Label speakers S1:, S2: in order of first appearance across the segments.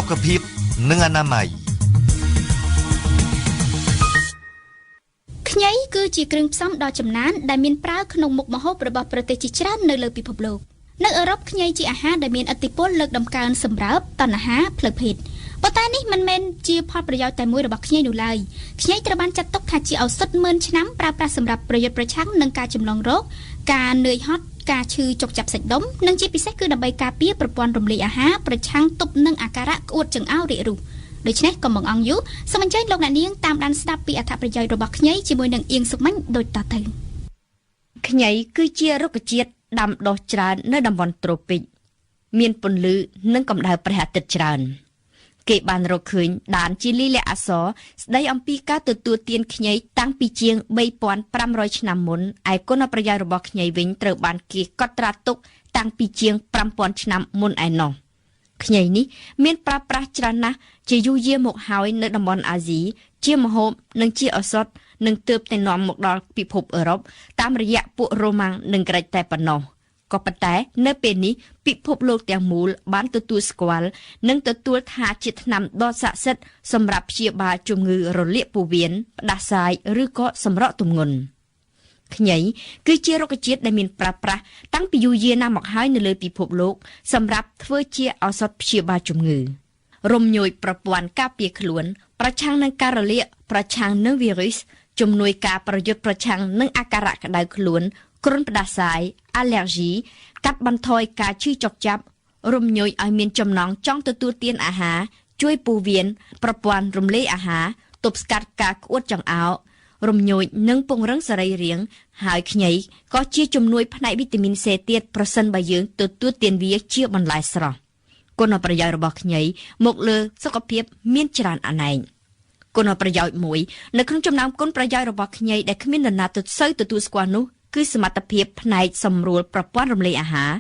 S1: សុខភាពនិងអនាម័យ
S2: ខ្ញីគឺជាគ្រឿងផ្សំដ៏ចំណានដែលមានប្រើក្នុងមុខម្ហូបរបស់ប្រទេសជាច្រើននៅលើពិភពលោកនៅអឺរ៉ុបខ្ញីជាអាហារដែលមានឥទ្ធិពលលើកតម្កើងសម្រើបតណ្ហាផ្លូវភេទប៉ុន្តែនេះមិនមែនជាផលប្រយោជន៍តែមួយរបស់ខ្ញីនោះឡើយខ្ញីត្រូវបានចាត់ទុកថាជាឱសថម៉ឺនឆ្នាំប្រើប្រាស់សម្រាប់ប្រយុទ្ធប្រឆាំងនឹងការចម្លងរោគការនឿយហត់ការឈឺចុកចាប់សាច់ដុំនិងជាពិសេសគឺដើម្បីការពារប្រព័ន្ធរំលាយអាហារប្រឆាំងទប់នឹងអាការៈក្អួតចង្អោររាគរូសដូច្នេះកុំបង្អង់យូរសូមអញ្ជើញលោកអ្នកនាងតាមដានស្ដាប់ពីអត្ថប្រយោជន៍របស់ខ្ញីជាមួយនឹងអៀងសុកមិញដូចតទៅ
S3: ខ្ញីគឺជារុក្ខជាតិដាំដុះច្រើននៅតំបន់ត្រូពិកមានពន្លឺនិងកម្ដៅព្រះអាទិត្យច្រើនគេបានរកឃើញដានជាលិលាអក្សរស្ដីអំពីការទទួលទានខ្ញីតាំងពីជាង3500ឆ្នាំមុនឯគុណប្រយោជន៍របស់ខ្ញីវិញត្រូវបានគេកត់ត្រាទុកតាំងពីជាង5000ឆ្នាំមុនឯណោះខ្ញីនេះមានប្រើប្រាស់ច្រើនណាស់ជាយូរយារមកហើយនៅតំបន់អាស៊ីជាម្ហូបនិងជាឱសថនិងទើបតែនាំមកដល់ពិភពអឺរ៉ុបតាមរយៈពួករ៉ូម៉ាំងនិងក្រិចតែប៉ុណ្ណោះក៏ប៉ុន្តែនៅពេលនេះពិភពលោកទាំងមូលបានទទួលស្គាល់និងទទួលថាជាថ្នាំដ៏ស័ក្តិសិទ្ធិសម្រាប់ព្យាបាលជំងឺរលាកពោះវៀនផ្ដាសាយឬក៏សម្រកទម្ងន់ខ្ញីគឺជារុក្ខជាតិដែលមានប្រើប្រាស់តាំងពីយូរយារណាស់មកហើយនៅលើពិភពលោកសម្រាប់ធ្វើជាឱសថព្យាបាលជំងឺរំញោចប្រព័ន្ធការពារខ្លួនប្រឆាំងនឹងការរលាកប្រឆាំងនឹងវីរុសជំនួយការប្រយុទ្ធប្រឆាំងនឹងអាការៈក្តៅខ្លួនគ្រុនផ្ដាសាយអាឡែហ្ស៊ីកាត់បន្ថយការឈឺចុកចាប់រំញោចឲ្យមានចំណង់ចង់ទទួលទានអាហារជួយពោះវៀនប្រព័ន្ធរំលាយអាហារទប់ស្កាត់ការក្អួតចង្អោររំញោចនិងពង្រឹងសរីរាង្គហើយខ្ញីក៏ជាជំនួយផ្នែកវីតាមីន C ទៀតប្រសិនបើយើងទទួលទានវាជាបន្លែស្រស់គុណប្រយោជន៍របស់ខ្ញីមកលើសុខភាពមានច្រើនអណែងគុណប្រយោជន៍មួយនៅក្នុងចំណោមគុណប្រយោជន៍របស់ខ្ញីដែលគ្មាននរណាទៅសូវទទួលស្គាល់នោះគឺសមត្ថភាពផ្នែកសម្រួលប្រព័ន្ធរំលាយអាហារ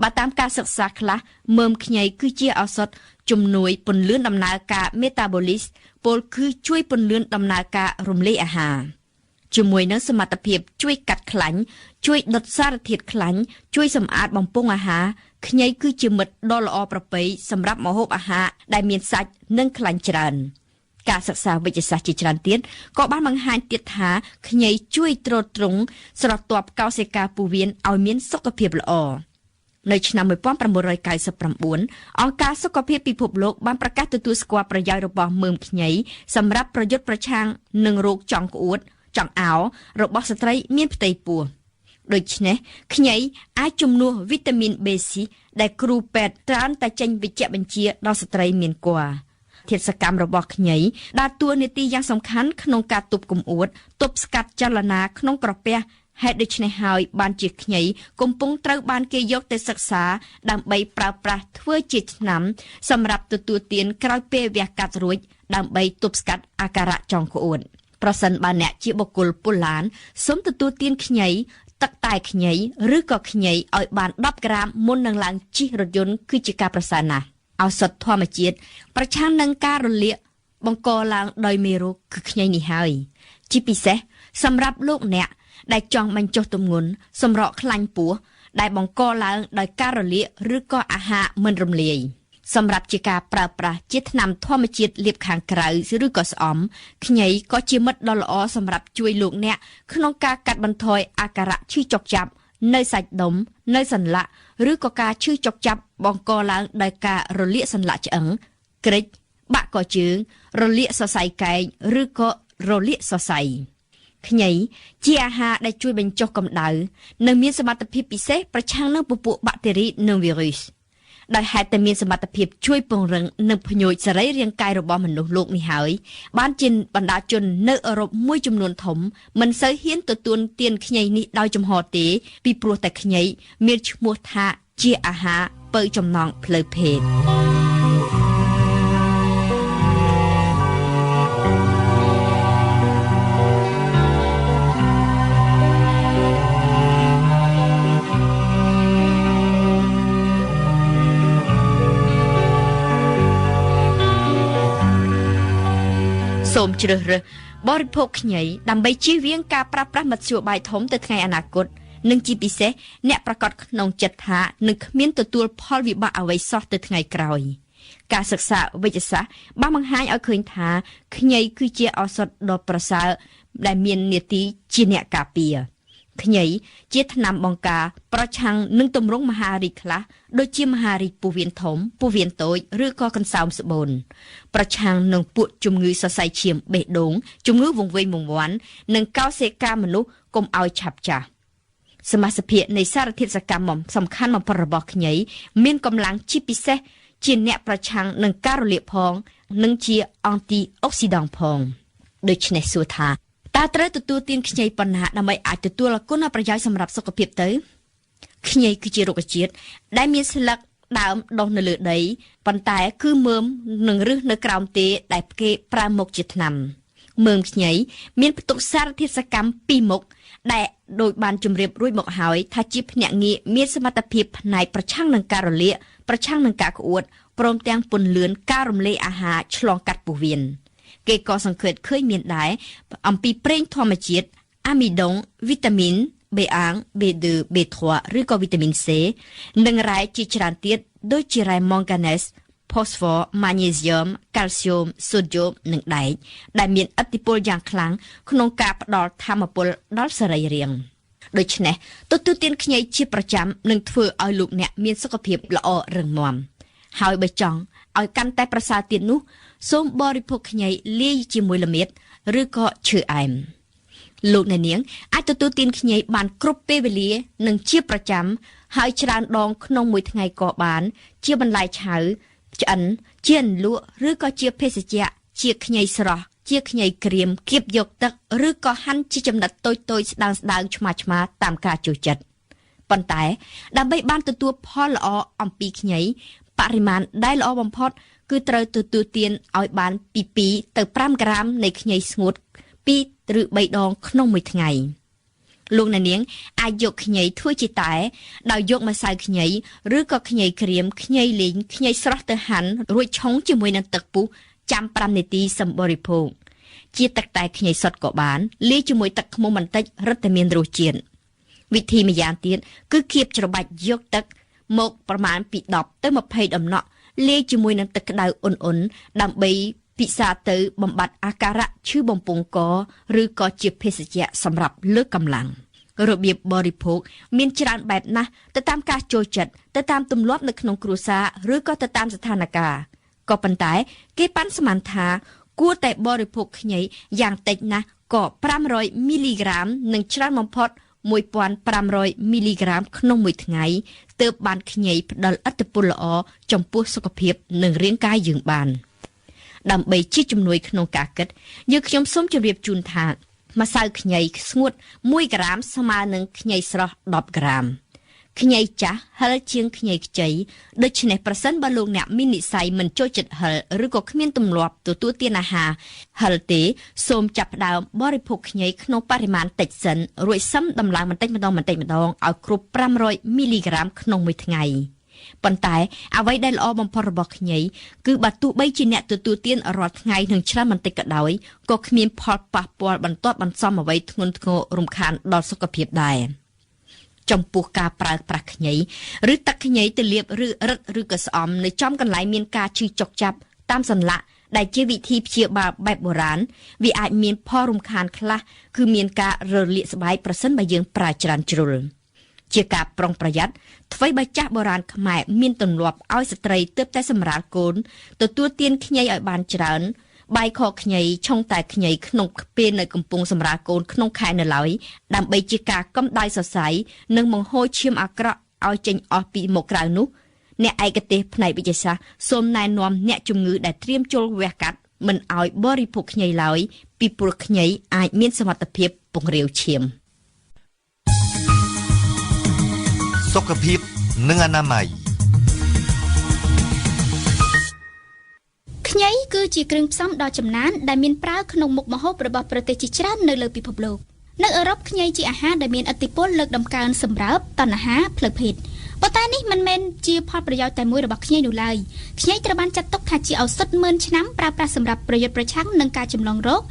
S3: បើតាមការសិក្សាខ្លះមើមខ្ញីគឺជាឱសថជំនួយពន្លឿនដំណើរការមេតាបូលីសពលគឺជួយពន្លឿនដំណើរការរំលាយអាហារជាមួយនឹងសមត្ថភាពជួយកាត់ខ្លាញ់ជួយដុតសារធាតុខ្លាញ់ជួយសម្អាតបំពង់អាហារខ្ញីគឺជាមិត្តដ៏ល្អប្រពៃសម្រាប់ម្ហូបអាហារដែលមានសាច់និងខ្លាញ់ច្រើនការសិក្សាវិទ្យាសាស្ត្រជាច្រើនទៀតក៏បានបង្ហាញទៀតថាខ្ញីជួយទ្រទ្រង់ស្រទាប់កោសិកាពោះវៀនឲ្យមានសុខភាពល្អនៅឆ្នាំ1999អង្គការសុខភាពពិភពលោកបានប្រកាសទទួលស្គាល់ប្រយោជន៍របស់មើមខ្ញីសម្រាប់ប្រយុទ្ធប្រឆាំងនឹងរោគចង្ក្អួតចង្អោររបស់ស្ត្រីមានផ្ទៃពោះដូច្នេះខ្ញីអាចជំនួសវីតាមីន B6 ដែលគ្រូពេទ្យច្រើនតែចេញវិជ្ជបញ្ជាដល់ស្ត្រីមានគភ៌ធាតុសកម្មរបស់ខ្ញីដើរតួនាទីយ៉ាងសំខាន់ក្នុងការទប់កម្អួតទប់ស្កាត់ចលនាក្នុងក្រពះហេតុដូច្នេះហើយបានជាខ្ញីកំពុងត្រូវបានគេយកទៅសិក្សាដើម្បីប្រើប្រាស់ធ្វើជាថ្នាំសម្រាប់ទទួលទានក្រោយពេលវះកាត់រួចដើម្បីទប់ស្កាត់អាការៈចង្ក្អួតប្រសិនបើអ្នកជាបុគ្គលពលឡានសូមទទួលទានខ្ញីទឹកតែខ្ញីឬក៏ខ្ញីឲ្យបាន10ក្រាមមុននឹងឡើងជិះរថយន្តគឺជាការប្រសើរណាស់ឱសថធម្មជាតិប្រឆាំងនឹងការរលាកបង្កឡើងដោយមេរោគគឺខ្ញីនេះហើយជាពិសេសសម្រាប់លោកអ្នកដែលចង់បញ្ចុះទម្ងន់សម្រកខ្លាញ់ពោះដែលបង្កឡើងដោយការរលាកឬក៏អាហារមិនរំលាយសម្រាប់ជាការប្រើប្រាស់ជាថ្នាំធម្មជាតិលាបខាងក្រៅឬក៏ស្អំខ្ញីក៏ជាមិត្តដ៏ល្អសម្រាប់ជួយលោកអ្នកក្នុងការកាត់បន្ថយអាការៈឈឺចុកចាប់នៅសាច់ដុំនៅសន្លាក់ឬក៏ការឈឺចុកចាប់បង្កឡើងដោយការរលាកសន្លាក់ឆ្អឹងក្រិចបាក់កជើងរលាកសរសៃកែងឬក៏រលាកសរសៃខ្ញីជាអាហារដែលជួយបញ្ចុះកម្ដៅនិងមានសមត្ថភាពពិសេសប្រឆាំងនឹងពពួកបាក់តេរីនិងវីរុសដោយហេតុតែមានសមត្ថភាពជួយពង្រឹងនិងភ្ញូចសរីរាង្គកាយរបស់មនុស្សលោកនេះហើយបានជាបណ្ដាជននៅអឺរ៉ុបមួយចំនួនធំមិនសូវហ៊ានទទួលទានខ្ញីនេះដោយចំហទេពីព្រោះតែខ្ញីមានឈ្មោះថាជាអាហារពៅចំណងផ្លូវភេទសូមជ្រើសរើសបរិភោគខ្ញីដើម្បីជៀសវាងការប្រើប្រាស់មធ្យោបាយធំទៅថ្ងៃអនាគតនិងជាពិសេសអ្នកប្រកាសក្នុងចិត្តថានឹងគ្មានទទួលផលវិបាកអ្វីសោះទៅថ្ងៃក្រោយ ការសិក្សាវិទ្យាសាស្ត្របានបង្ហាញឲ្យឃើញថាខ្ញីគឺជាឱសថដ៏ប្រសើរដែលមាននាទីជាអ្នកការពារខ្ញីជាថ្នាំបង្ការប្រឆាំងនឹងទម្រង់មហារីកខ្លះដូចជាមហារីកពោះវៀនធំពោះវៀនតូចឬក៏កន្សោមស្បូនប្រឆាំងនឹងពួកជំងឺសរសៃឈាមបេះដូងជំងឺវង្វេងវង្វាន់និងកោសិកាមនុស្សកុំឲ្យឆាប់ចាស់សមាសភាពនៃសារធាតុសកម្មសំខាន់បំផុតរបស់ខ្ញីមានកម្លាំងជាពិសេសជាអ្នកប្រឆាំងនឹងការរលាកផងនិងជាអង់ទីអុកស៊ីដង់ផងដូច្នេះសួរថាតើត្រូវទទួលទានខ្ញីប៉ុណ្ណាដើម្បីអាចទទួលគុណប្រយោជន៍សម្រាប់សុខភាពទៅខ្ញីគឺជារុក្ខជាតិដែលមានស្លឹកដើមដុះនៅលើដីប៉ុន្តែគឺមើមនិងឫសនៅក្រោមទេដែលគេប្រើមកជាថ្នាំមើមខ្ញីមានផ្ទុកសារធាតុសកម្មពីរមុខដែលដោយបានជម្រាបរួចមកហើយថាជាភ្នាក់ងារមានសមត្ថភាពផ្នែកប្រឆាំងនឹងការរលាកប្រឆាំងនឹងការក្អួតព្រមទាំងពន្លឿនការរំលាយអាហារឆ្លងកាត់ពោះវៀនគេក៏សង្កេតឃើញមានដែរអំពីប្រេងធម្មជាតិអាមីដុងវីតាមីន B1 B2 B3 ឬក៏វីតាមីន C និងរ៉ែជាច្រើនទៀតដូចជារ៉ែម៉ង់ហ្គាណេសផូស្វ័រម៉ាញ៉េស្យូមកាល់ស្យូមសូដ្យូមនិងដែកដែលមានឥទ្ធិពលយ៉ាងខ្លាំងក្នុងការផ្ដល់ថាមពលដល់សរីរាង្គដូច្នេះទទួលទានខ្ញីជាប្រចាំនឹងធ្វើឲ្យលោកអ្នកមានសុខភាពល្អរឹងមាំហើយបើចង់ឲ្យកាន់តែប្រសើរទៀតនោះសូមបរិភោគខ្ញីលាយជាមួយល្មៀតឬក៏ឈើអែមលោកអ្នកនាងអាចទទួលទានខ្ញីបានគ្រប់ពេលវេលានិងជាប្រចាំហើយច្រើនដងក្នុងមួយថ្ងៃក៏បានជាបន្លែឆៅឆ្អិនជាអន្លក់ឬក៏ជាភេសជ្ជៈជាខ្ញីស្រស់ជាខ្ញីក្រៀមគៀបយកទឹកឬក៏ហាន់ជាចំណិតតូចៗស្ដើងៗឆ្មាៗតាមការចូលចិត្តប៉ុន្តែដើម្បីបានទទួលផលល្អអំពីខ្ញីបរិមាណដែលល្អបំផុតគឺត្រូវទទួលទានឲ្យបានពី2ទៅ5ក្រាមនៃខ្ញីស្ងួត2ឬ3ដងក្នុងមួយថ្ងៃលោកអ្នកនាងអាចយកខ្ញីធ្វើជាតែដោយយកម្សៅខ្ញីឬក៏ខ្ញីក្រៀមខ្ញីលីងខ្ញីស្រស់ទៅហាន់រួចឆុងជាមួយនឹងទឹកពុះចាំ5នាទីសម្បរិភោគជាទឹកតែខ្ញីសុទ្ធក៏បានលាយជាមួយទឹកឃ្មុំបន្តិចរឹតតែមានរសជាតិវិធីម្យ៉ាងទៀតគឺគៀបច្របាច់យកទឹកមកប្រមាណពី10ទៅ20ដំណក់លាយជាមួយនឹងទឹកក្តៅអ៊ុនៗដើម្បីពិសាទៅបំបត្តិអាការៈឈឺបំពង់កឬក៏ជាភេសជ្ជៈសម្រាប់លើកកម្លាំងរបៀបបរិភោគមានច្រើនបែបណាស់ទៅតាមការចូលចិត្តទៅតាមទម្លាប់នៅក្នុងគ្រួសារឬក៏ទៅតាមស្ថានភាពក៏ប៉ុន្តែគេប៉ាន់ស្មានថាគួរតែបរិភោគខ្ញីយ៉ាងតិចណាស់ក៏500មីលីក្រាមនិងច្រើនបំផុត1500មីលីក្រាមក្នុងមួយថ្ងៃទើបបានខ្ញីផ្ដល់ឥទ្ធិពលល្អចំពោះសុខភាពនិងរាងកាយយើងបានដើម្បីជាជំនួយក្នុងការគិតយើងខ្ញុំសូមជម្រាបជូនថាម្សៅខ្ញីស្ងួត1ក្រាមស្មើនឹងខ្ញីស្រស់10ក្រាមខ្ញីចាស់ហិលជាងខ្ញីខ្ចីដូច្នេះប្រសិនបើលោកអ្នកមាននិស្ស័យមិនចូលចិត្តហិលឬក៏គ្មានទម្លាប់ទទួលទានអាហារហិលទេសូមចាប់ផ្ដើមបរិភោគខ្ញីក្នុងបរិមាណតិចសិនរួចសឹមដំឡើងបន្តិចម្ដងបន្តិចម្ដងឲ្យគ្រប់500មីលីក្រាមក្នុងមួយថ្ងៃប៉ុន្តែអ្វីដែលល្អបំផុតរបស់ខ្ញីគឺបើទោះបីជាអ្នកទទួលទានរាល់ថ្ងៃនឹងច្រើនបន្តិចក៏ដោយក៏គ្មានផលប៉ះពាល់បន្ទាប់បន្សំអ្វីធ្ងន់ធ្ងររំខានដល់សុខភាពដែរចំពោះការប្រើប្រាស់ខ្ញីឬទឹកខ្ញីទៅលាបឬរឹតឬក៏ស្អំនៅចំកន្លែងមានការឈឺចុកចាប់តាមសន្លាក់ដែលជាវិធីព្យាបាលបែបបុរាណវាអាចមានផលរំខានខ្លះគឺមានការរលាកស្បែកប្រសិនបើយើងប្រើច្រើនជ្រុលជាការប្រុងប្រយ័ត្នថ្វីបើចាស់បុរាណខ្មែរមានទម្លាប់ឲ្យស្ត្រីទើបតែសម្រាលកូនទទួលទានខ្ញីឲ្យបានច្រើនបាយខខ្ញីឆុងតែខ្ញីក្នុងពេលនៅកំពុងសម្រាលកូនក្នុងខែនៅឡើយដើម្បីជាការកំដៅសរសៃនិងបង្ហូរឈាមអាក្រក់ឲ្យចេញអស់ពីមកក្រៅនោះអ្នកឯកទេសផ្នែកវិទ្យាសាស្ត្រសូមណែនាំអ្នកជំងឺដែលត្រៀមចូលវះកាត់មិនឲ្យបរិភោគខ្ញីឡើយពីព្រោះខ្ញីអាចមានសមត្ថភាពពង្រាវឈាម
S1: សុខភាពនិងអនាម័យ
S2: ខ្ញីគឺជាគ្រឿងផ្សំដ៏ចំណានដែលមានប្រើក្នុងមុខម្ហូបរបស់ប្រទេសជាច្រើននៅលើពិភពលោកនៅអឺរ៉ុបខ្ញីជាអាហារដែលមានឥទ្ធិពលលើកតម្កើងសម្រើបតណ្ហាផ្លូវភេទប៉ុន្តែនេះមិនមែនជាផលប្រយោជន៍តែមួយរបស់ខ្ញីនោះឡើយខ្ញីត្រូវបានចាត់ទុកថាជាឱសថម៉ឺនឆ្នាំប្រើប្រាស់សម្រាប់ប្រយុទ្ធប្រឆាំងនឹងការចម្លងរោគ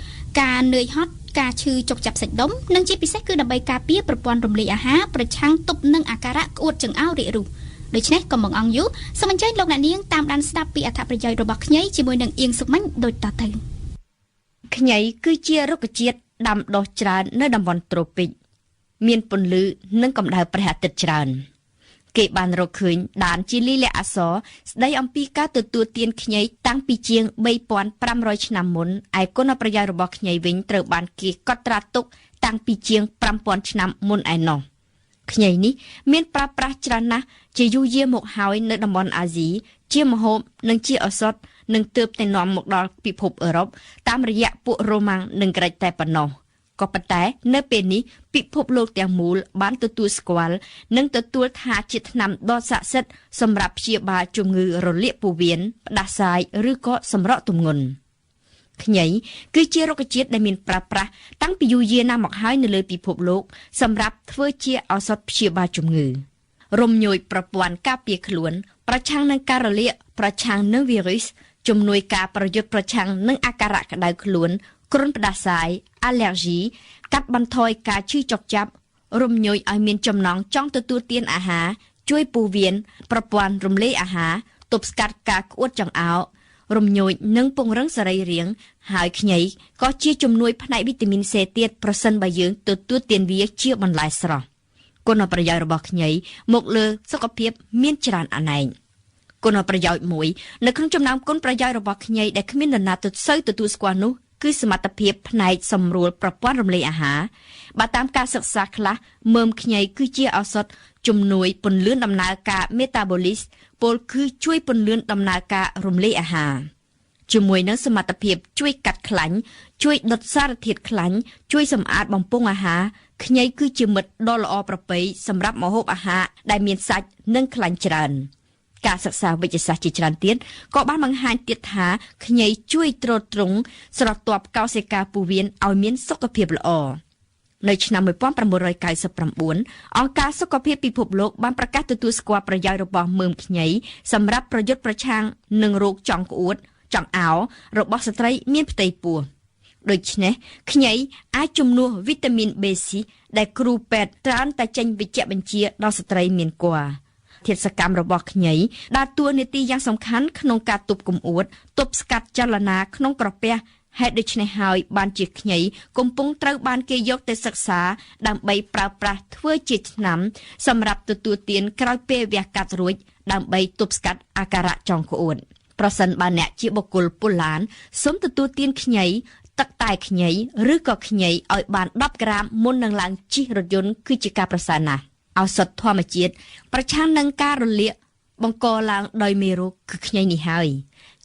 S2: ការនឿយហត់ការឈឺចុកចាប់សាច់ដុំនិងជាពិសេសគឺដើម្បីការពារប្រព័ន្ធរំលាយអាហារប្រឆាំងទប់នឹងអាការៈក្អួតចង្អោររាករូស ដូច្នេះកុំបង្អង់យូរសូមអញ្ជើញលោកអ្នកនាងតាមដានស្ដាប់ពីអត្ថប្រយោជន៍របស់ខ្ញីជាមួយនឹងអៀងសុកម៉ាញ់ដូចតទៅ
S3: ខ្ញីគឺជារុក្ខជាតិដាំដុះច្រើននៅតំបន់ត្រូពិកមានពន្លឺនិងកម្ដៅព្រះអាទិត្យច្រើនគេបានរកឃើញដានជាលិលាអក្សរស្ដីអំពីការទទួលទានខ្ញីតាំងពីជាង3500ឆ្នាំមុនឯគុណប្រយោជន៍របស់ខ្ញីវិញត្រូវបានគេកត់ត្រាទុកតាំងពីជាង5000ឆ្នាំមុនឯណោះខ្ញីនេះមានប្រើប្រាស់ច្រើនណាស់ជាយូរយារមកហើយនៅតំបន់អាស៊ីជាម្ហូបនិងជាឱសថនិងទើបតែនាំមកដល់ពិភពអឺរ៉ុបតាមរយៈពួករ៉ូម៉ាំងនិងក្រិចតែប៉ុណ្ណោះក៏ប៉ុន្តែនៅពេលនេះពិភពលោកទាំងមូលបានទទួលស្គាល់និងទទួលថាជាថ្នាំដ៏ស័ក្តិសិទ្ធិសម្រាប់ព្យាបាលជំងឺរលាកពោះវៀនផ្ដាសាយឬក៏សម្រកទម្ងន់ខ្ញីគឺជារុក្ខជាតិដែលមានប្រើប្រាស់តាំងពីយូរយារណាស់មកហើយនៅលើពិភពលោកសម្រាប់ធ្វើជាឱសថព្យាបាលជំងឺរំញោចប្រព័ន្ធការពារខ្លួនប្រឆាំងនឹងការរលាកប្រឆាំងនឹងវីរុសជំនួយការប្រយុទ្ធប្រឆាំងនឹងអាការៈក្តៅខ្លួនគ្រុនផ្ដាសាយអាឡែហ្ស៊ីកាត់បន្ថយការឈឺចុកចាប់រំញោចឲ្យមានចំណង់ចង់ទទួលទានអាហារជួយពោះវៀនប្រព័ន្ធរំលាយអាហារទប់ស្កាត់ការក្អួតចង្អោររំញោចនិងពង្រឹងសរីរាង្គហើយខ្ញីក៏ជាជំនួយផ្នែកវីតាមីន C ទៀតប្រសិនបើយើងទទួលទានវាជាបន្លែស្រស់គុណប្រយោជន៍របស់ខ្ញីមកលើសុខភាពមានច្រើនអណែកគុណប្រយោជន៍មួយនៅក្នុងចំណោមគុណប្រយោជន៍របស់ខ្ញីដែលគ្មាននរណាទៅសូវទទួលស្គាល់នោះគឺសមត្ថភាពផ្នែកសម្រួលប្រព័ន្ធរំលាយអាហារបើតាមការសិក្សាខ្លះមើមខ្ញីគឺជាឱសថជំនួយពន្លឿនដំណើរការមេតាបូលីសពលគឺជួយពន្លឿនដំណើរការរំលាយអាហារជាមួយនឹងសមត្ថភាពជួយកាត់ខ្លាញ់ជួយដុតសារធាតុខ្លាញ់ជួយសម្អាតបំពង់អាហារខ្ញីគឺជាមិត្តដ៏ល្អប្រពៃសម្រាប់ម្ហូបអាហារដែលមានសាច់និងខ្លាញ់ច្រើនការសិក្សាវិទ្យាសាស្ត្រជាច្រើនទៀតក៏បានបង្ហាញទៀតថាខ្ញីជួយទ្រទ្រង់ស្រទាប់កោសិកាពោះវៀនឲ្យមានសុខភាពល្អនៅឆ្នាំ1999អង្គការសុខភាពពិភពលោកបានប្រកាសទទួលស្គាល់ប្រយោជន៍របស់មើមខ្ញីសម្រាប់ប្រយុទ្ធប្រឆាំងនឹងរោគចង្ក្អួតចង្អោររបស់ស្ត្រីមានផ្ទៃពោះដូច្នេះខ្ញីអាចជំនួសវីតាមីន B6 ដែលគ្រូពេទ្យច្រើនតែចេញវិជ្ជបញ្ជាដល់ស្ត្រីមានគភ៌ធាតុសកម្មរបស់ខ្ញីដើរតួនាទីយ៉ាងសំខាន់ក្នុងការទប់កម្អួតទប់ស្កាត់ចលនាក្នុងក្រពះហេតុដូច្នេះហើយបានជាខ្ញីកំពុងត្រូវបានគេយកទៅសិក្សាដើម្បីប្រើប្រាស់ធ្វើជាថ្នាំសម្រាប់ទទួលទានក្រោយពេលវះកាត់រួចដើម្បីទប់ស្កាត់អាការៈចង្ក្អួតប្រសិនបើអ្នកជាបុគ្គលពលឡានសូមទទួលទានខ្ញីទឹកតែខ្ញីឬក៏ខ្ញីឲ្យបាន10ក្រាមមុននឹងឡើងជិះរថយន្តគឺជាការប្រសើរណាស់ឱសថធម្មជាតិប្រឆាំងនឹងការរលាកបង្កឡើងដោយមេរោគគឺខ្ញីនេះហើយ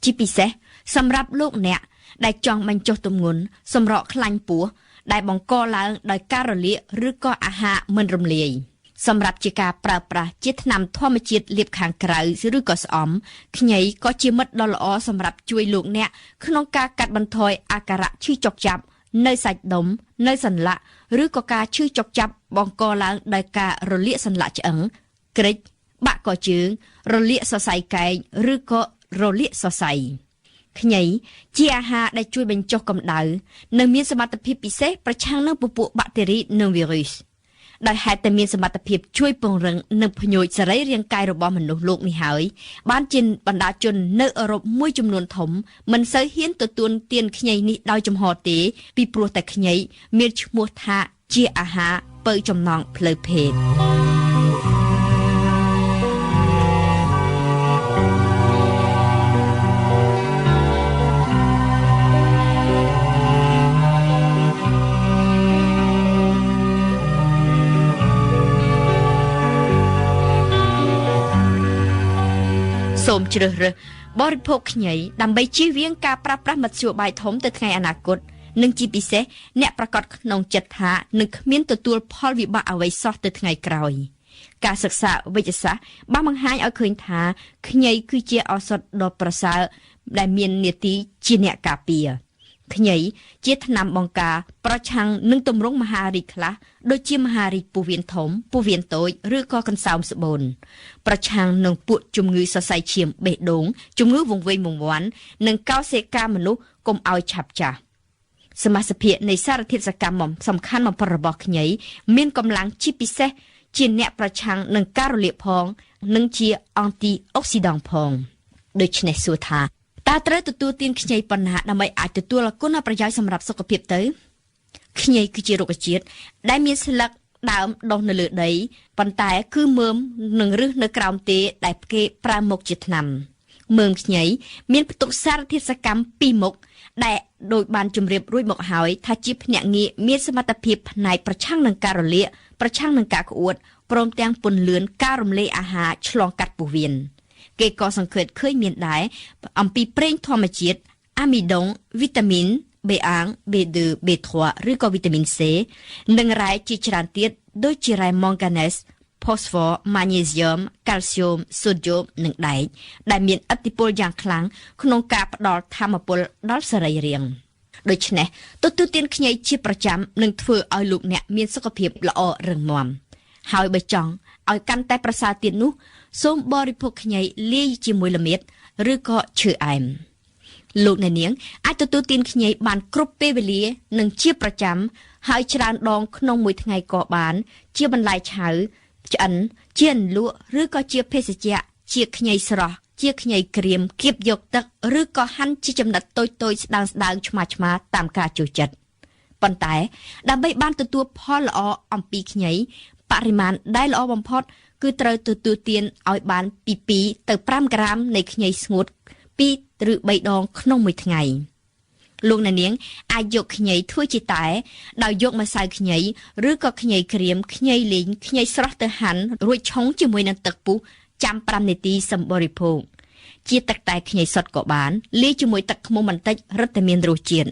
S3: ជាពិសេសសម្រាប់លោកអ្នកដែលចង់បញ្ចុះទម្ងន់សម្រកខ្លាញ់ពោះដែលបង្កឡើងដោយការរលាកឬក៏អាហារមិនរំលាយសម្រាប់ជាការប្រើប្រាស់ជាថ្នាំធម្មជាតិលាបខាងក្រៅឬក៏ស្អំខ្ញីក៏ជាមិត្តដ៏ល្អសម្រាប់ជួយលោកអ្នកក្នុងការកាត់បន្ថយអាការៈឈឺចុកចាប់នៅសាច់ដុំនៅសន្លាក់ឬក៏ការឈឺចុកចាប់បង្កឡើងដោយការរលាកសន្លាក់ឆ្អឹងក្រិចបាក់កជើងរលាកសរសៃកែងឬក៏រលាកសរសៃខ្ញីជាអាហារដែលជួយបញ្ចុះកម្ដៅនិងមានសមត្ថភាពពិសេសប្រឆាំងនឹងពពួកបាក់តេរីនិងវីរុសដោយហេតុតែមានសមត្ថភាពជួយពង្រឹងនិងភ្ញូចសរីរាង្គកាយរបស់មនុស្សលោកនេះហើយបានជាបណ្ដាជននៅអឺរ៉ុបមួយចំនួនធំមិនសូវហ៊ានទទួលទានខ្ញីនេះដោយចំហទេពីព្រោះតែខ្ញីមានឈ្មោះថាជាអាហារពៅចំណងផ្លូវភេទសូមជ្រើសរើសបរិភោគខ្ញីដើម្បីជៀសវាងការប្រើប្រាស់មធ្យោបាយធំទៅថ្ងៃអនាគតនិងជាពិសេសអ្នកប្រកាសក្នុងចិត្តថានឹងគ្មានទទួលផលវិបាកអ្វីសោះទៅថ្ងៃក្រោយការសិក្សាវិទ្យាសាស្ត្របានបង្ហាញឲ្យឃើញថាខ្ញីគឺជាឱសថដ៏ប្រសើរដែលមាននាទីជាអ្នកការពារខ្ញីជាថ្នាំបង្ការប្រឆាំងនឹងទម្រង់មហារីកខ្លះដូចជាមហារីកពោះវៀនធំពោះវៀនតូចឬក៏កន្សោមស្បូនប្រឆាំងនឹងពួកជំងឺសរសៃឈាមបេះដូងជំងឺវង្វេងវង្វាន់និងកោសិកាមនុស្សកុំឲ្យឆាប់ចាស់សមាសភាពនៃសារធាតុសកម្មសំខាន់បំផុតរបស់ខ្ញីមានកម្លាំងជាពិសេសជាអ្នកប្រឆាំងនឹងការរលាកផង និងជាអង់ទីអុកស៊ីដង់ផងដូច្នេះសួរថាតើត្រូវទទួលទានខ្ញីប៉ុណ្ណាដើម្បីអាចទទួលគុណប្រយោជន៍សម្រាប់សុខភាពទៅខ្ញីគឺជារុក្ខជាតិដែលមានស្លឹកដើមដុះនៅលើដីប៉ុន្តែគឺមើមនិងឫសនៅក្រោមទេដែលគេប្រើមកជាថ្នាំមើមខ្ញីមានផ្ទុកសារធាតុសកម្មពីរមុខដែលដោយបានជម្រាបរួចមកហើយថាជាភ្នាក់ងារមានសមត្ថភាពផ្នែកប្រឆាំងនឹងការរលាកប្រឆាំងនឹងការក្អួតព្រមទាំងពន្លឿនការរំលាយអាហារឆ្លងកាត់ពោះវៀនគេក៏សង្កេតឃើញមានដែរអំពីប្រេងធម្មជាតិអាមីដុងវីតាមីន B1 B2 B3 ឬក៏វីតាមីន C និងរ៉ែជាច្រើនទៀតដូចជារ៉ែម៉ង់ហ្គាណេសផូស្វ័រម៉ាញ៉េស្យូមកាល់ស្យូមសូដ្យូមនិងដែកដែលមានឥទ្ធិពលយ៉ាងខ្លាំងក្នុងការផ្ដល់ថាមពលដល់សរីរាង្គដូច្នេះទទួលទានខ្ញីជាប្រចាំនឹងធ្វើឲ្យលោកអ្នកមានសុខភាពល្អរឹងមាំហើយបើចង់ឲ្យកាន់តែប្រសើរទៀតនោះសូមបរិភោគខ្ញីលាយជាមួយល្មៀតឬក៏ឈើអែមលោកអ្នកនាងអាចទទួលទានខ្ញីបានគ្រប់ពេលវេលានិងជាប្រចាំហើយច្រើនដងក្នុងមួយថ្ងៃក៏បានជាបន្លែឆៅឆ្អិនជាអន្លក់ឬក៏ជាភេសជ្ជៈជាខ្ញីស្រស់ជាខ្ញីក្រៀមគៀបយកទឹកឬក៏ហាន់ជាចំណិតតូចៗស្ដើងៗឆ្មាៗតាមការចូលចិត្តប៉ុន្តែដើម្បីបានទទួលផលល្អអំពីខ្ញីបរិមាណដែលល្អបំផុតគឺត្រូវទទួលទានឲ្យបានពី2ទៅ5ក្រាមនៃខ្ញីស្ងួត2ឬ3ដងក្នុងមួយថ្ងៃលោកអ្នកនាងអាចយកខ្ញីធ្វើជាតែដោយយកម្សៅខ្ញីឬក៏ខ្ញីក្រៀមខ្ញីលីងខ្ញីស្រស់ទៅហាន់រួចឆុងជាមួយនឹងទឹកពុះចាំ5នាទីសម្បរិភោគជាទឹកតែខ្ញីសុទ្ធក៏បានលាយជាមួយទឹកឃ្មុំបន្តិចរឹតតែមានរសជាតិ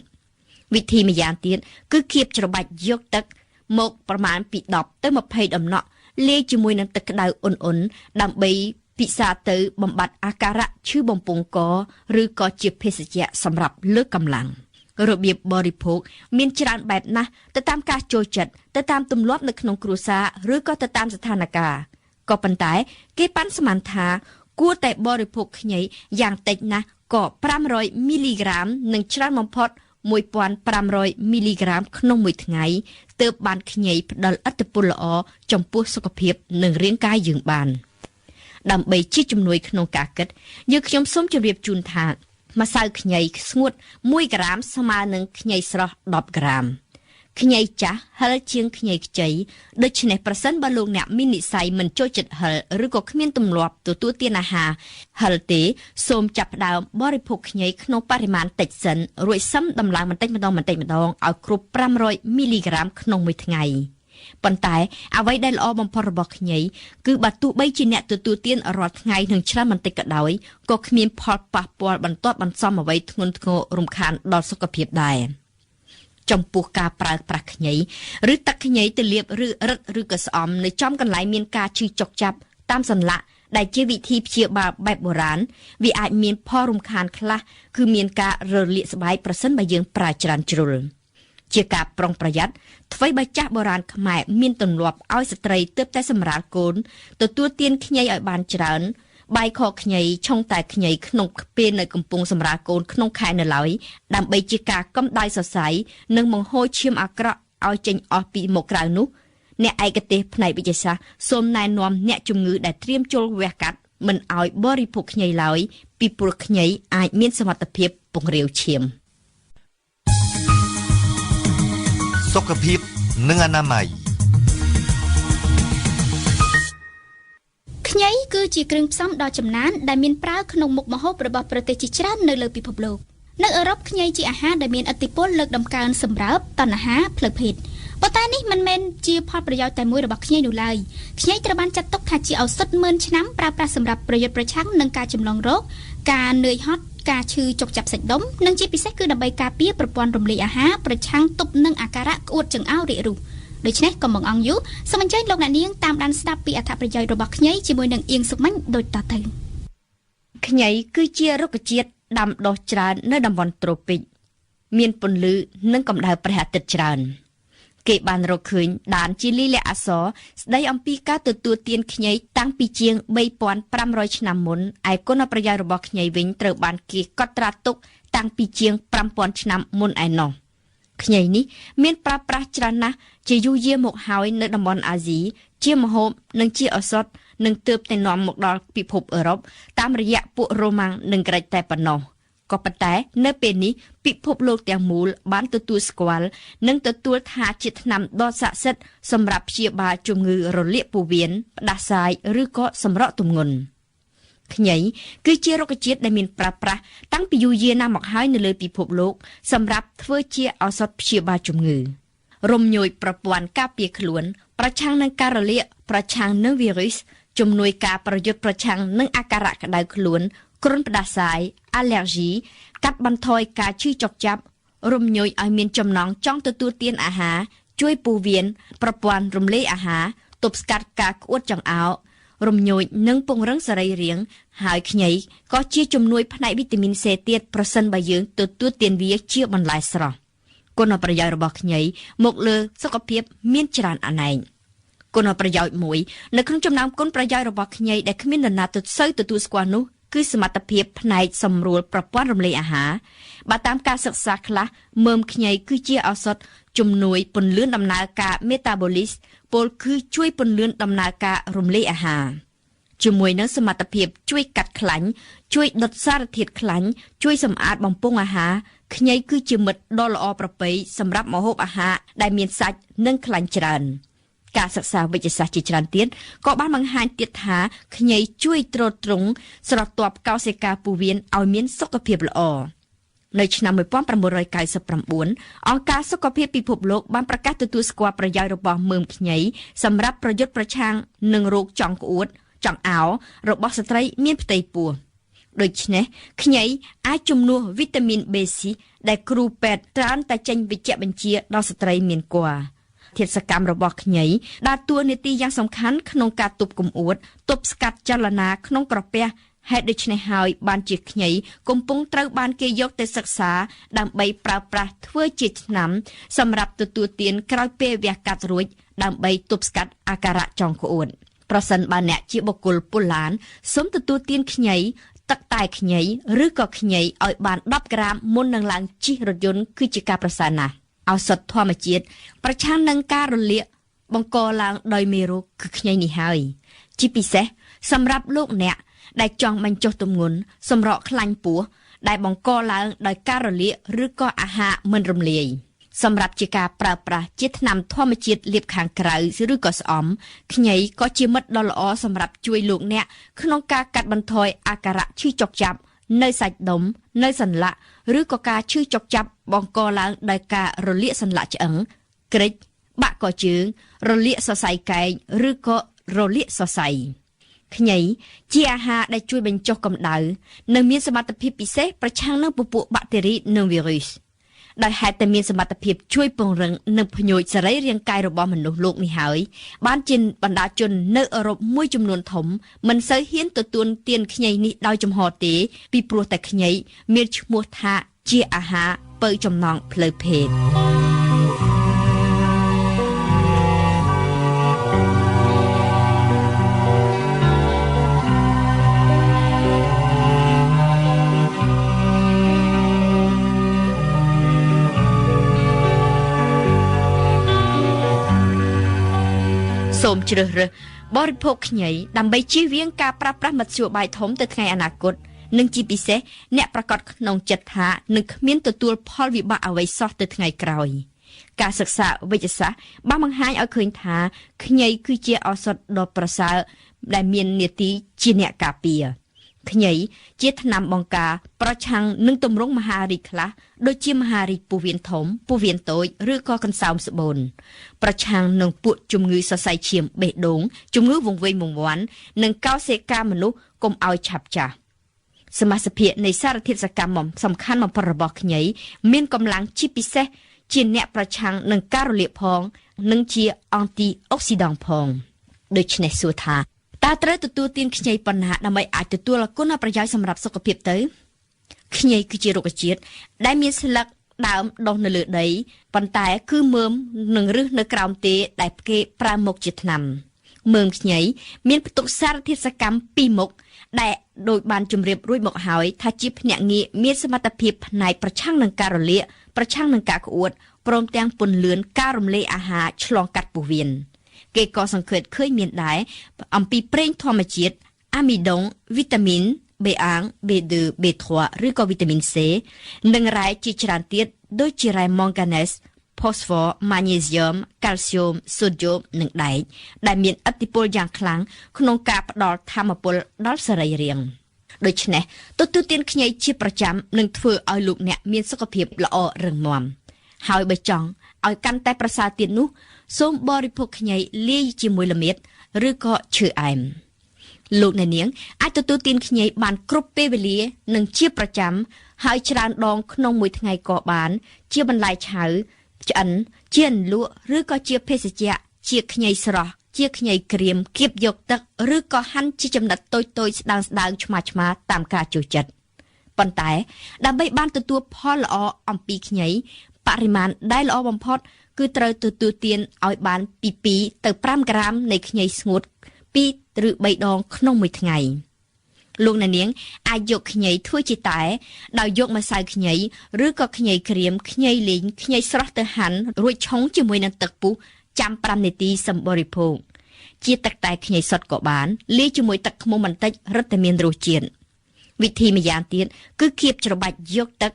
S3: វិធីម្យ៉ាងទៀតគឺគៀបច្របាច់យកទឹកមកប្រមាណពី10ទៅ20ដំណក់លាយជាមួយនឹងទឹកក្តៅអ៊ុនៗដើម្បីពិសាទៅបំបត្តិអាការៈឈឺបំពង់កឬក៏ជាភេសជ្ជៈសម្រាប់លើកកម្លាំងរបៀបបរិភោគមានច្រើនបែបណាស់ទៅតាមការចូលចិត្តទៅតាមទម្លាប់នៅក្នុងគ្រួសារឬក៏ទៅតាមស្ថានភាពក៏ប៉ុន្តែគេប៉ាន់ស្មានថាគួរតែបរិភោគខ្ញីយ៉ាងតិចណាស់ក៏500មីលីក្រាមនិងច្រើនបំផុត1500មីលីក្រាមក្នុងមួយថ្ងៃទើបបានខ្ញីផ្ដល់ឥទ្ធិពលល្អចំពោះសុខភាពនិងរាងកាយយើងបានដើម្បីជាជំនួយក្នុងការគិតយើងខ្ញុំសូមជម្រាបជូនថាម្សៅខ្ញីស្ងួត1ក្រាមស្មើនឹងខ្ញីស្រស់10ក្រាមខ្ញីចាស់ហិលជាងខ្ញីខ្ចីដូច្នេះប្រសិនបើលោកអ្នកមាននិស្ស័យមិនចូលចិត្តហិលឬក៏គ្មានទម្លាប់ទទួលទានអាហារហិលទេសូមចាប់ផ្ដើមបរិភោគខ្ញីក្នុងបរិមាណតិចសិនរួចសឹមដំឡើងបន្តិចម្ដងបន្តិចម្ដងឲ្យគ្រប់500មីលីក្រាមក្នុងមួយថ្ងៃប៉ុន្តែអ្វីដែលល្អបំផុតរបស់ខ្ញីគឺបើទោះបីជាអ្នកទទួលទានរាល់ថ្ងៃនឹងច្រើនបន្តិចក៏ដោយក៏គ្មានផលប៉ះពាល់បន្ទាប់បន្សំអ្វីធ្ងន់ធ្ងររំខានដល់សុខភាពដែរចំពោះការប្រើប្រាស់ខ្ញីឬទឹកខ្ញីទៅលាបឬរឹតឬក៏ស្អំនៅចំកន្លែងមានការឈឺចុកចាប់តាមសន្លាក់ដែលជាវិធីព្យាបាលបែបបុរាណវាអាចមានផលរំខានខ្លះគឺមានការរលាកស្បែកប្រសិនបើយើងប្រើច្រើនជ្រុលជាការប្រុងប្រយ័ត្នថ្វីបើចាស់បុរាណខ្មែរមានទម្លាប់ឲ្យស្ត្រីទើបតែសម្រាលកូនទទួលទានខ្ញីឲ្យបានច្រើនបាយខខ្ញីឆុងតែខ្ញីក្នុងពេលនៅកំពុងសម្រាលកូនក្នុងខែនៅឡើយដើម្បីជាការកំដៅសរសៃនិងបង្ហូរឈាមអាក្រក់ឲ្យចេញអស់ពីមកក្រៅនោះអ្នកឯកទេសផ្នែកវិទ្យាសាស្ត្រសូមណែនាំអ្នកជំងឺដែលត្រៀមចូលវះកាត់មិនឲ្យបរិភោគខ្ញីឡើយពីព្រោះខ្ញីអាចមានសមត្ថភាពពង្រាវឈាម
S1: សុខភាពនិងអនាម័យ
S2: ខ្ញីគឺជាគ្រឿងផ្សំដ៏ចំណានដែលមានប្រើក្នុងមុខម្ហូបរបស់ប្រទេសជាច្រើននៅលើពិភពលោកនៅអឺរ៉ុបខ្ញីជាអាហារដែលមានឥទ្ធិពលលើកតម្កើងសម្រើបតណ្ហាផ្លូវភេទប៉ុន្តែនេះមិនមែនជាផលប្រយោជន៍តែមួយរបស់ខ្ញីនោះឡើយខ្ញីត្រូវបានចាត់ទុកថាជាឱសថម៉ឺនឆ្នាំប្រើប្រាស់សម្រាប់ប្រយុទ្ធប្រឆាំងនឹងការចម្លងរោគការនឿយហត់ការឈឺចុកចាប់សាច់ដុំនិងជាពិសេសគឺដើម្បីការពារប្រព័ន្ធរំលាយអាហារប្រឆាំងទប់នឹងអាការៈក្អួតចង្អោររាគរូសដូច្នេះកុំបង្អង់យូរសូមអញ្ជើញលោកអ្នកនាងតាមដានស្ដាប់ពីអត្ថប្រយោជន៍របស់ខ្ញីជាមួយនឹងអៀងសុកម៉ាញ់ដូចតទៅ
S3: ខ្ញីគឺជារុក្ខជាតិដាំដុះច្រើននៅតំបន់ត្រូពិកមានពន្លឺនិងកម្ដៅព្រះអាទិត្យច្រើនគេបានរកឃើញដានជាលិលាអក្សរស្ដីអំពីការទទួលទានខ្ញីតាំងពីជាង3500ឆ្នាំមុនឯគុណប្រយោជន៍របស់ខ្ញីវិញត្រូវបានគេកត់ត្រាទុកតាំងពីជាង5000ឆ្នាំមុនឯណោះខ្ញីនេះមានប្រើប្រាស់ច្រើនណាស់ជាយូរយារមកហើយនៅតំបន់អាស៊ីជាម្ហូបនិងជាឱសថ និងទើបតែនាំមកដល់ពិភពអឺរ៉ុបតាមរយៈពួករ៉ូម៉ាំងនិងក្រិចតែប៉ុណ្ណោះក៏ប៉ុន្តែនៅពេលនេះពិភពលោកទាំងមូលបានទទួលស្គាល់និងទទួលថាជាថ្នាំដ៏ស័ក្តិសិទ្ធិសម្រាប់ព្យាបាលជំងឺរលាកពោះវៀនផ្ដាសាយឬក៏សម្រកទម្ងន់ខ្ញីគឺជារុក្ខជាតិដែលមានប្រើប្រាស់តាំងពីយូរយារណាស់មកហើយនៅលើពិភពលោកសម្រាប់ធ្វើជាឱសថព្យាបាលជំងឺរំញោចប្រព័ន្ធការពារខ្លួនប្រឆាំងនឹងការរលាកប្រឆាំងនឹងវីរុសជំនួយការប្រយុទ្ធប្រឆាំងនឹងអាការៈក្តៅខ្លួនគ្រុនផ្ដាសាយអាឡែហ្ស៊ីកាត់បន្ថយការឈឺចុកចាប់រំញោចឲ្យមានចំណង់ចង់ទទួលទានអាហារជួយពោះវៀនប្រព័ន្ធរំលាយអាហារទប់ស្កាត់ការក្អួតចង្អោររំញោចនិងពង្រឹងសរីរាង្គហើយខ្ញីក៏ជាជំនួយផ្នែកវីតាមីន C ទៀតប្រសិនបើយើងទទួលទានវាជាបន្លែស្រស់គុណប្រយោជន៍របស់ខ្ញីមកលើសុខភាពមានច្រើនអណែកគុណប្រយោជន៍មួយនៅក្នុងចំណោមគុណប្រយោជន៍របស់ខ្ញីដែលគ្មាននរណាទៅសូវទទួលស្គាល់នោះគឺសមត្ថភាពផ្នែកសម្រួលប្រព័ន្ធរំលាយអាហារបើតាមការសិក្សាខ្លះមើមខ្ញីគឺជាឱសថជំនួយពន្លឿនដំណើរការមេតាបូលីសពលគឺជួយពន្លឿនដំណើរការរំលាយអាហារជាមួយនឹងសមត្ថភាពជួយកាត់ខ្លាញ់ជួយដុតសារធាតុខ្លាញ់ជួយសម្អាតបំពង់អាហារខ្ញីគឺជាមិត្តដ៏ល្អប្រពៃសម្រាប់ម្ហូបអាហារដែលមានសាច់និងខ្លាញ់ច្រើនការសិក្សាវិទ្យាសាស្ត្រជាច្រើនទៀតក៏បានបង្ហាញទៀតថាខ្ញីជួយទ្រទ្រង់ស្រទាប់កោសិកាពោះវៀនឲ្យមានសុខភាពល្អនៅឆ្នាំ1999អង្គការសុខភាពពិភពលោកបានប្រកាសទទួលស្គាល់ប្រយោជន៍របស់មើមខ្ញីសម្រាប់ប្រយុទ្ធប្រឆាំងនឹងរោគចង់ក្អួតចង្អោររបស់ស្ត្រីមានផ្ទៃពោះដូច្នេះខ្ញីអាចជំនួសវីតាមីន B6 ដែលគ្រូពេទ្យច្រើនតែចេញវិជ្ជបញ្ជាដល់ស្ត្រីមានគភ៌ធាតុសកម្មរបស់ខ្ញីដើរតួនាទីយ៉ាងសំខាន់ក្នុងការទប់កម្អួតទប់ស្កាត់ចលនាក្នុងក្រពះហេតុដូច្នេះហើយបានជាខ្ញីកំពុងត្រូវបានគេយកទៅសិក្សាដើម្បីប្រើប្រាស់ធ្វើជាថ្នាំសម្រាប់ទទួលទានក្រោយពេលវះកាត់រួចដើម្បីទប់ស្កាត់អាការៈចង់ក្អួតប្រសិនបើអ្នកជាបុគ្គលពលឡានសូមទទួលទានខ្ញីទឹកតែខ្ញីឬក៏ខ្ញីឲ្យបាន10ក្រាមមុននឹងឡើងជិះរថយន្តគឺជាការប្រសើរណាស់ឱសថធម្មជាតិប្រឆាំងនឹងការរលាកបង្កឡើងដោយមេរោគគឺខ្ញីនេះហើយជាពិសេសសម្រាប់លោកអ្នកដែលចង់បញ្ចុះទម្ងន់សម្រកខ្លាញ់ពោះដែលបង្កឡើងដោយការរលាកឬក៏អាហារមិនរំលាយសម្រាប់ជាការប្រើប្រាស់ជាថ្នាំធម្មជាតិលាបខាងក្រៅឬក៏ស្អំខ្ញីក៏ជាមិត្តដ៏ល្អសម្រាប់ជួយលោកអ្នកក្នុងការកាត់បន្ថយអាការៈឈឺចុកចាប់នៅសាច់ដុំនៅសន្លាក់ឬក៏ការឈឺចុកចាប់បង្កឡើងដោយការរលាកសន្លាក់ឆ្អឹងក្រិចបាក់កជើងរលាកសរសៃកែងឬក៏រលាកសរសៃខ្ញីជាអាហារដែលជួយបញ្ចុះកម្ដៅនិងមានសមត្ថភាពពិសេសប្រឆាំងនឹងពពួកបាក់តេរីនិងវីរុសដោយហេតុតែមានសមត្ថភាពជួយពង្រឹងនិងភ្ញូចសរីរាង្គកាយរបស់មនុស្សលោកនេះហើយបានជាបណ្ដាជននៅអឺរ៉ុបមួយចំនួនធំមិនសូវហ៊ានទទួលទានខ្ញីនេះដោយចំហទេពីព្រោះតែខ្ញីមានឈ្មោះថាជាអាហារពៅចំណងផ្លូវភេទសូមជ្រើសរើសបរិភោគខ្ញីដើម្បីជៀសវាងការប្រើប្រាស់មធ្យោបាយធំទៅថ្ងៃអនាគតនិងជាពិសេសអ្នកប្រកាសក្នុងចិត្តថានឹងគ្មានទទួលផលវិបាកអ្វីសោះទៅថ្ងៃក្រោយការសិក្សាវិទ្យាសាស្ត្របានបង្ហាញឲ្យឃើញថាខ្ញីគឺជាឱសថដ៏ប្រសើរដែលមាននាទីជាអ្នកការពារខ្ញីជាថ្នាំបង្ការប្រឆាំងនឹងទម្រង់មហារីកខ្លះដូចជាមហារីកពោះវៀនធំពោះវៀនតូចឬក៏កន្សោមស្បូនប្រឆាំងនឹងពួកជំងឺសរសៃឈាមបេះដូងជំងឺវង្វេងវង្វាន់និងកោសិកាមនុស្សកុំឲ្យឆាប់ចាស់សមាសភាពនៃសារធាតុសកម្មសំខាន់បំផុតរបស់ខ្ញីមានកម្លាំងជាពិសេសជាអ្នកប្រឆាំងនឹងការរលាកផងនិងជាអង់ទីអុកស៊ីដង់ផងដូច្នេះសួរថាតើត្រូវទទួលទានខ្ញីប៉ុណ្ណាដើម្បីអាចទទួលគុណប្រយោជន៍សម្រាប់សុខភាពទៅខ្ញីគឺជារុក្ខជាតិដែលមានស្លឹកដើមដុះនៅលើដីប៉ុន្តែគឺមើមនិងឫសនៅក្រោមទេដែលគេប្រើមកជាថ្នាំមើមខ្ញីមានផ្ទុកសារធាតុសកម្មពីរមុខដែលដោយបានជម្រាបរួចមកហើយថាជាភ្នាក់ងារមានសមត្ថភាពផ្នែកប្រឆាំងនឹងការរលាកប្រឆាំងនឹងការក្អួតព្រមទាំងពន្លឿនការរំលាយអាហារឆ្លងកាត់ពោះវៀន គេក៏សង្កេតឃើញមានដែរអំពីប្រេងធម្មជាតិអាមីដុងវីតាមីន B1 B2 B3 ឬក៏វីតាមីន C និងរ៉ែជាច្រើនទៀតដូចជារ៉ែម៉ង់ហ្គាណេសផូស្វ័រម៉ាញ៉េស្យូមកាល់ស្យូមសូដ្យូមនិងដែកដែលមានឥទ្ធិពលយ៉ាងខ្លាំងក្នុងការផ្ដល់ថាមពលដល់សរីរាង្គដូច្នេះទទួលទានខ្ញីជាប្រចាំនឹងធ្វើឲ្យលោកអ្នកមានសុខភាពល្អរឹងមាំហើយបើចង់ឲ្យកាន់តែប្រសើរទៀតនោះសូមបរិភោគខ្ញីលាយជាមួយល្មៀតឬក៏ឈើអែមលោកអ្នកនាងអាចទទួលទានខ្ញីបានគ្រប់ពេលវេលានិងជាប្រចាំហើយច្រើនដងក្នុងមួយថ្ងៃក៏បានជាបន្លែឆៅឆ្អិនជាអន្លក់ឬក៏ជាភេសជ្ជៈជាខ្ញីស្រស់ជាខ្ញីក្រៀមគៀបយកទឹកឬក៏ហាន់ជាចំណិតតូចៗស្ដើងៗឆ្មាៗតាមការចូលចិត្តប៉ុន្តែដើម្បីបានទទួលផលល្អអំពីខ្ញីបរិមាណដែលល្អបំផុតគឺត្រូវទទួលទានឲ្យបានពី2ទៅ5ក្រាមនៃខ្ញីស្ងួត2ឬ3ដងក្នុងមួយថ្ងៃលោកអ្នកនាងអាចយកខ្ញីធ្វើជាតែដោយយកម្សៅខ្ញីឬក៏ខ្ញីក្រៀមខ្ញីលីងខ្ញីស្រស់ទៅហាន់រួចឆុងជាមួយនឹងទឹកពុះចាំ5នាទីសម្បរិភោគជាទឹកតែខ្ញីសុទ្ធក៏បានលាយជាមួយទឹកឃ្មុំបន្តិចរឹតតែមានរសជាតិវិធីម្យ៉ាងទៀតគឺគៀបច្របាច់យកទឹក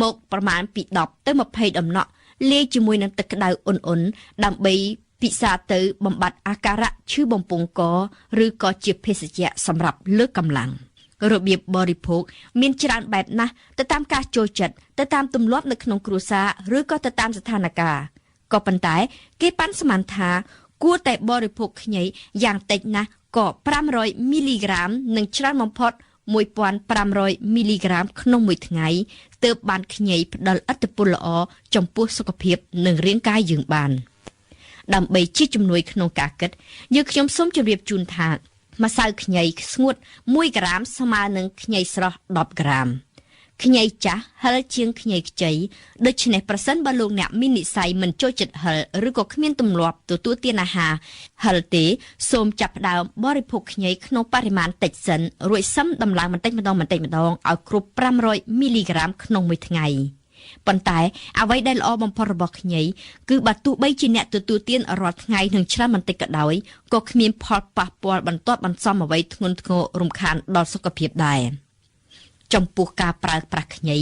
S3: មកប្រមាណពី10ទៅ20ដំណក់លាយជាមួយនឹងទឹកក្តៅអ៊ុនៗដើម្បីពិសាទៅបំបត្តិអាការៈឈឺបំពង់កឬក៏ជាភេសជ្ជៈសម្រាប់លើកកម្លាំងរបៀបបរិភោគមានច្រើនបែបណាស់ទៅតាមការចូលចិត្តទៅតាមទម្លាប់នៅក្នុងគ្រួសារឬក៏ទៅតាមស្ថានភាពក៏ប៉ុន្តែគេប៉ាន់ស្មានថាគួរតែបរិភោគខ្ញីយ៉ាងតិចណាស់ក៏500មីលីក្រាមនិងច្រើនបំផុត1500មីលីក្រាមក្នុងមួយថ្ងៃទើបបានខ្ញីផ្ដល់ឥទ្ធិពលល្អចំពោះសុខភាពនិងរាងកាយយើងបានដើម្បីជាជំនួយក្នុងការគិតយើងខ្ញុំសូមជម្រាបជូនថាម្សៅខ្ញីស្ងួត1ក្រាមស្មើនឹងខ្ញីស្រស់10ក្រាមខ្ញីចាស់ហិលជាងខ្ញីខ្ចីដូច្នេះប្រសិនបើលោកអ្នកមាននិស្ស័យមិនចូលចិត្តហិលឬក៏គ្មានទម្លាប់ទទួលទានអាហារហិលទេសូមចាប់ផ្ដើមបរិភោគខ្ញីក្នុងបរិមាណតិចសិនរួចសឹមដំឡើងបន្តិចម្ដងបន្តិចម្ដងឲ្យគ្រប់500មីលីក្រាមក្នុងមួយថ្ងៃប៉ុន្តែអ្វីដែលល្អបំផុតរបស់ខ្ញីគឺបើទោះបីជាអ្នកទទួលទានរាល់ថ្ងៃនឹងច្រើនបន្តិចក៏ដោយក៏គ្មានផលប៉ះពាល់បន្ទាប់បន្សំអ្វីធ្ងន់ធ្ងររំខានដល់សុខភាពដែរចំពោះការប្រើប្រាស់ខ្ញី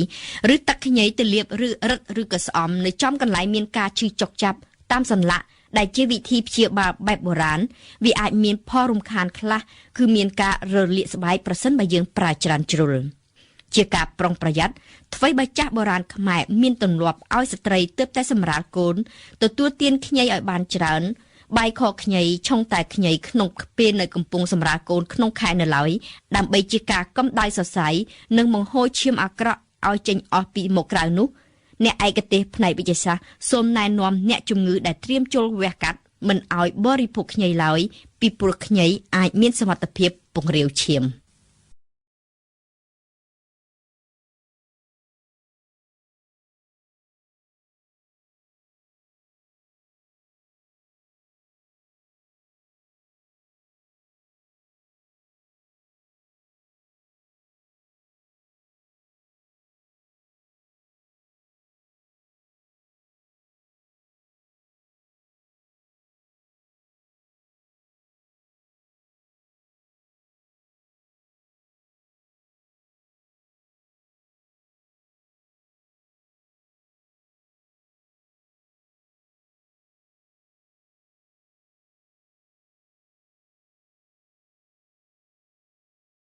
S3: ឬទឹកខ្ញីទៅលាបឬរឹតឬក៏ស្អំនៅចំកន្លែងមានការឈឺចុកចាប់តាមសន្លាក់ដែលជាវិធីព្យាបាលបែបបុរាណវាអាចមានផលរំខានខ្លះគឺមានការរលាកស្បែកប្រសិនបើយើងប្រើច្រើនជ្រុលជាការប្រុងប្រយ័ត្នថ្វីបើចាស់បុរាណខ្មែរមានទម្លាប់ឲ្យស្ត្រីទើបតែសម្រាលកូនទទួលទានខ្ញីឲ្យបានច្រើនបាយខខ្ញីឆុងតែខ្ញីក្នុងពេលនៅកំពុងសម្រាលកូនក្នុងខែនៅឡើយដើម្បីជាការកំដៅសរសៃនិងបង្ហូរឈាមអាក្រក់ឲ្យចេញអស់ពីមកក្រៅនោះអ្នកឯកទេសផ្នែកវិទ្យាសាស្ត្រសូមណែនាំអ្នកជំងឺដែលត្រៀមចូលវះកាត់មិនឲ្យបរិភោគខ្ញីឡើយពីព្រោះខ្ញីអាចមានសមត្ថភាពពង្រាវឈាម។